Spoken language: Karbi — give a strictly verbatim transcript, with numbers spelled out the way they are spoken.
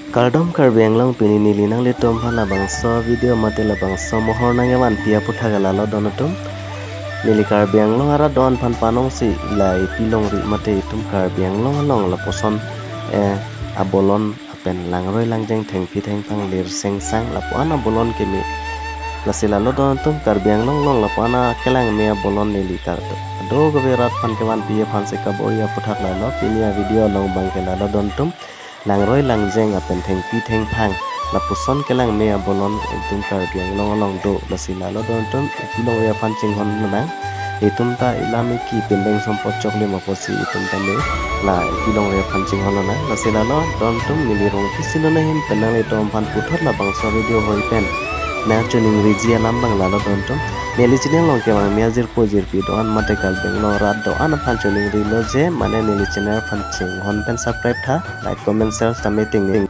Kardom Karbi Anglong, pini neli nanglitum aphan labangso video mate labangso mohor nangkevanpi aphuthak lalo don atum. Neli Karbi Anglong arat do-an aphan panongsi la ipilongri mate itum Karbi Anglong along lapuson eh abolon pen langroi langjeng thengpi thengphang lir sengsang lapu-an abolon keme. Lasi lalo don atum, Karbi Anglong along lapu-an akelang me abolon neli kartu ado kave rat aphan kevanpi aphansi kabor-i aphuthak lalo. Pini avideo along abangke lalo don atum, langroi langjeng apen thengpi thengphang lapuson kelang me abolon itum Karbi Anglong along do. Lasi lalo don atum, ipilongri aphan chinghon lonang. Itum ta ilam iki pindeng sompot choklim apotsi itum ta me la ipilongri aphan chinghon lonang. Lasi lalo don atum, neli Rongpi Silon ahin pen nanglitum aphan puthot labangso video hoi pen nangchoningriji alam abang lalo don atum. Neli channel along kevang me ajirpo jirpi do-an mate Karbi Anglong arat do-an aphan choningrilo je, mane neli channel aphan chinghon pen subscribe tha, like, comment, share tame ting ting.